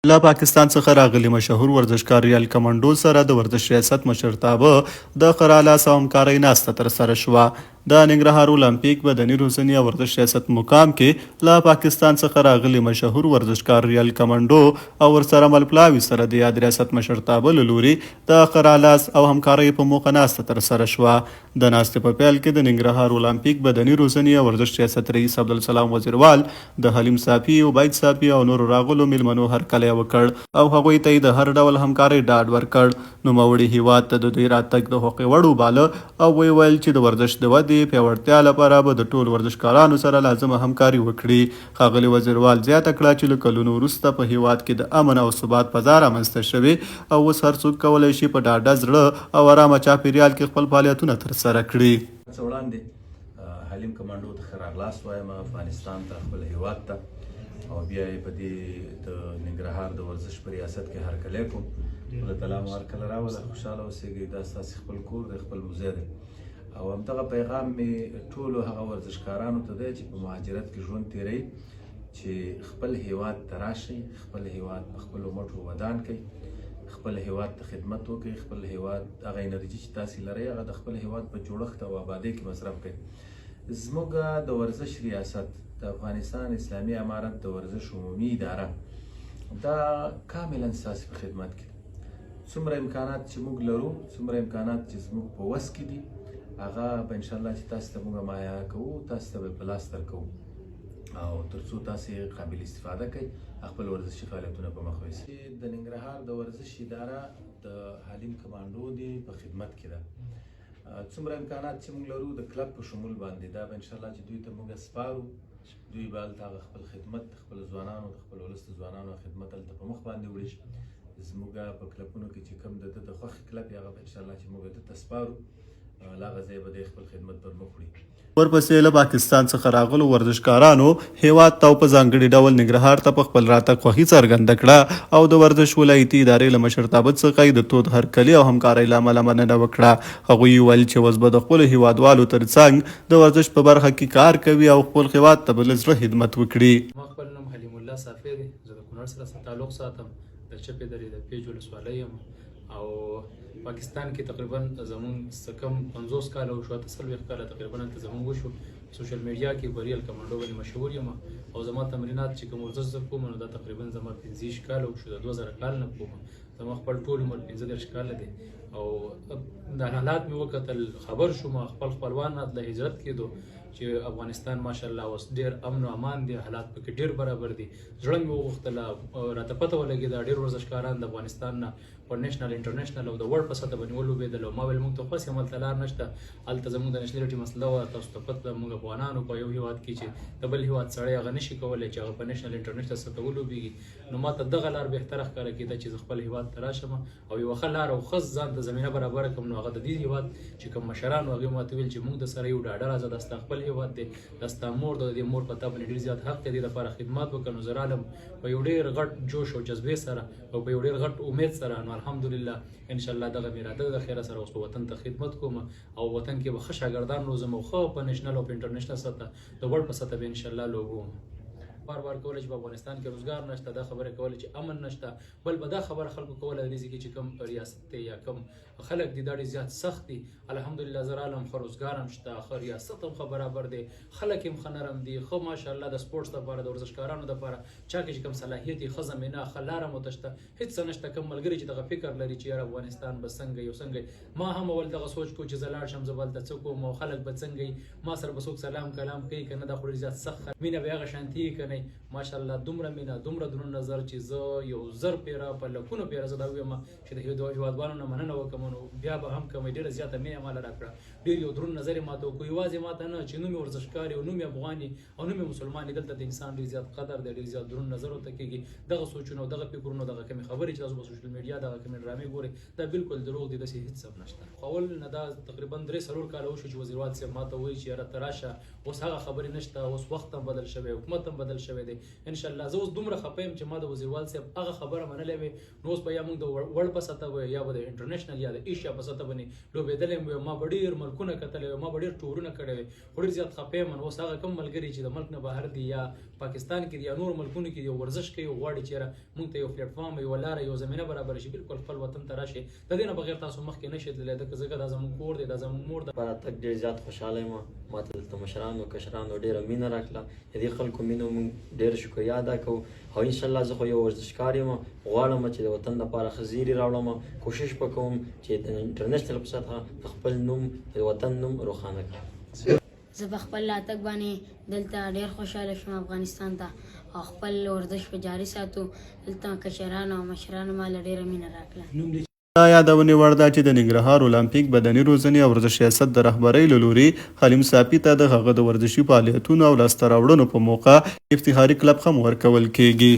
له پاکستان څخه راغلي مشهور ورزشکار ریال کمانډو سره د ورزش ریاست مشرتابه د ښه رالاس او همکارۍ ناسته ترسره شوه. د ننګرهار المپیک بدني روزنې او ورزش ریاست مقام کې له پاکستان څخه راغلي مشهور ورزشکار ریال کمانډو او ورسره مل پلاوي سره د یاد ریاست مشرتابه له لوري د ښه رالاس او همکارۍ په موخه ناسته ترسره شوه. د ناستې په پیل کې د ننګرهار المپیک بدني روزنې او ورزش ریاست رئیس عبدالسلام وزیروال د حلیم صافي، عبید صافي او نورو راغلو میلمنو هرکلی وکړ او هغوی ته یې د هر ډول همکارۍ ډاډ ورکړ. نوموړي هیواد ته د دوی راتګ د خوښې وړ وباله او ویې ویل چې د ورزش د ودې، پیاوړتیا لپاره به د ټولو ورزشکارانو سره لازمه همکاري وکړي. ښاغلي وزیروال زیاته کړه چې له کلونو وروسته په هیواد کې د امن او ثبات فضا رامنځته شوې او اوس هر څوک کولای شي په ډاډه زړه او ارامه چاپیریال کې خپل فعالیتونه ترسره کړي. څه وړاندې حلیم کمانډو ته ښه راغلاست وایم، افغانستان ته، خپل هیواد ته، او بیا یې په دې د ننګرهار د ورزش په ریاست کې هرکلی کوم. خدای تعالی مو هر کله راوله، خوشحاله اوسېږئ. دا ستاسې خپل کور دی، خپل موزی دی. او همدغه پیغام مې ټولو هغه ورزشکارانو ته دی چې په مهاجرت کې ژوند تیروي چې خپل هیواد ته راشئ، خپل هیواد په خپلو مټو ودان کړئ، خپل هیواد ته خدمت وکړئ، خپل هیواد هغه انرژي چې تاسې لرئ هغه د خپل هیواد په جوړښت او آبادۍ کې مصرف کړئ. زموږ د ورزش ریاست، د افغانستان اسلامي امارت د ورزش عمومي اداره دا کاملا ستاسې په خدمت کې. څومره امکانات چې موږ لرو، څومره امکانات چې زموږ په وس کې دي، هغه به ان شاء الله چې تاسو ته موږ مهیا کوو، تاسو ته به په لاس درکوو او تر څو تاسو قابل استفاده کړئ، خپل ورزشي فعالیتونه په مخ ویسئ. د ننګرهار د ورزش اداره د حلیم کمانډو دی په خدمت کې ده. څومره امکانات چې موږ لرو د کلب په شمول باندې، دا به ان شاء الله چې دوی ته موږ سپارو، دوی به هلته هغه خپل خدمت د خپلو ځوانانو، د خپل ولس د ځوانانو خدمت هلته په مخ باندې وړي. زموږ په کلبونو کې چې کوم د ده د خوښې کلب هغه به ان شاء الله چې موږ ده ته سپارو، له هغه ځایه به دی خپل خدمت پر مخ وړي. ورپسې له پاکستان څخه راغلو ورزشکارانو هېواد ته او په ځانګړي ډول ننګرهار ته په خپل راتګ خوښي څرګنده کړه او د ورزش ولایتي ادارې له مشرتابه څخه یې د تود هرکلي او همکارۍ له امله مننه وکړه. هغوی وویل چې اوس به د خپلو هېوادوالو ترڅنګ د ورزش په برخه کې کار کوي او خپل هېواد ته به له زړه خدمت وکړي. زما خپل نوم حلیم الله صافی دی، زه د کونړ سره تعلق ساتم، د چپې درې د پیج ولسوالۍ یم او پاکستان کې تقریبا زمونږ څه کم 50 کاله وشو، 48 کاله تقریبا هلته زمونږ وشو. سوشل میډیا کې په ریل کمانډو باندې مشهور یم او زما تمرینات چې کوم ورزش زه کوم نو دا تقریبا زما 25 کاله وشو، د 2000 کال نه کوم. زما خپل ټول عمر 35 کاله دی او دا حالات مې وکتل، خبر شوم، خپل خپلوان راته هجرت کېدو چې افغانستان ماشاءالله اوس ډېر امن او امان دی، حالات پکې ډېر برابر دي. زړه مې وغوښتله، راته پته ولګېده ډېر ورزشکاران د افغانستان نه په نېشنل، انټرنېشنل او د ورلډ په سطح باندې ولوبېدل او ما ویل موږ ته خو هسې هم هلته لار نشته، هلته زموږ د نېشنلټي مسله وه. تاسو ته پته ده موږ افغانانو په یو هیواد کې چې د بل هیواد سړی هغه نشي کولی چې هغه په نېشنل انټرنېشنل سطح ولوبېږي. نو ما ته دغه لار بهتره ښکاره کېده چې زه خپل هیواد ته راشم او یوه ښه لار او ښه ځان ته زمینه برابره کړم. نو هغه د دې هیواد چې کوم مشران وو هغوی ماته ویل چې موږ د سره یو ډاډه راځه، دا ستا خپل هیواد دی، دا ستا مور ده، د دې مور په تا باندې ډېر زیات حق دی، دې لپاره خدمات وکړه. نو زه رالم په یو ډېر غټ جوش او جذبې سره او په یو ډېر غټ امید سره. نو الحمدلله ان شاء الله دغه مې اراده ده، خیره سره اوس به وطن ته خدمت کوم او وطن کې به ښه شاګردان روزم او ښه په نېشنل او په انټرنېشنل سطح د ورلډ په سطح به ان شاء الله لوبوم. بار بار کوله چې په افغانستان کې روزګار نشته، دا خبره کوله چې امن نشته، بل به دا خبره خلکو کوله د دې ځای کې چې کوم ریاست دی یا کوم خلک دي دا ډېر زیات سخت دي. الحمدلله زه رالم، ښه روزګار هم شته، ښه ریاست هم ښه برابر دی، خلک هم ښه نرم دي، ښه ماشاءالله د سپورټس لپاره، د ورزشکارانو لپاره چا کې چې کوم صلاحیت وي ښه زمینه ښه لاره مو ته شته، هېڅ څه نشته. کوم ملګري چې دغه فکر لري چې یاره افغانستان به څنګه یو څنګه، ما هم اول دغه سوچ کو چې زه لاړ شم زه به هلته څه کوم او خلک به څنګه وي، ما سره به څوک سلام کلام کوي که نه، دا خو ډېر زیات سخت مینه به هغه شانتي وي که نه. ماشاءالله دومره مینه، دومره درون نظر چې زه یو زر پیره په لکونو پیره زه دا ووایم چې د هیوادوالو نه مننه وکړم نو بیا به هم کوم. ډېره زیاته مینه ماله راکړه، ډېر یو درون نظر یې ماته وکړو. یوازې ماته نه چې نوم یې ورزشکار او نوم یې افغان او نوم یې مسلمان، دلته د انسان ډېر زیات قدر دی، ډېر زیات درون نظر ورته کېږي. دغه سوچونه او دغه فکرونه، دغه کومې خبرې چې تاسو په سوشل میډیا دغه کومې ډرامې ګورئ دا بالکل دروغ دي، داسې هېڅ هم نشته. خو اول نه دا تقریبا 3-4 کاله وشو چې وزیروال صاحب ماته وایي چې یاره ته راشه، اوس هغه خبرې نشته، اوس وخت هم بدل شوی، حکومت هم بدل شوی دی. ان شاء الله زه اوس دومره خپه یم چې ما د وزیروال صاحب هغه خبره منلې وي نو اوس به یا موږ د ورلډ په سطح وي یا به د انټرنیشنل یا د ایشیا په سطح باندې لوبېدلی وي، ما به ډېر ملکونه کتلی وي، ما به ډېر ټورونه کړی وي. خو ډېر زیات خپه یم. اوس هغه کوم ملګري چې د ملک نه بهر دي یا پاکستان کې دي یا نور ملکونو کې دي، ورزش کوي او غواړي چې یاره موږ ته یو پلیټ فارم، یوه لاره، یو زمینه برابره شي، بالکل خپل وطن ته راشي. د دې نه بغیر تاسو مخکې نه شئ تللی، ځکه دا زموږ کور دی، دا زموږ مور ده. په راتګ ډېر زیات خوشحاله یم. ماته دلته مشرانو کشرانو ډېره مینه راکړه. د دې خلکو مینو موږ ډېره شکریا ادا کوو او انشاءالله زه خو یو ورزشکار یم، غواړم چې د وطن لپاره ښه زیري راوړم. کوشش به کوم چې د انټرنیشنل په سطحه د خپل نوم، د وطن نوم روښانه کړم. زه په خپل راتګ باندې دلته ډېر خوشحاله شوم افغانستان ته او خپل ورزش په جاري ساتو. دلته کشرانو او مشرانو ما له ډېره مینه راکړه. د یادونې وړ ده چې د ننګرهار المپیک بدني روزنې او ورزش ریاست د رهبرۍ له لوري حلیم ساپي ته د هغه د ورزشي فعالیتونو او لاسته راوړنو په موقع افتخاري کلپ هم ورکول کېږي.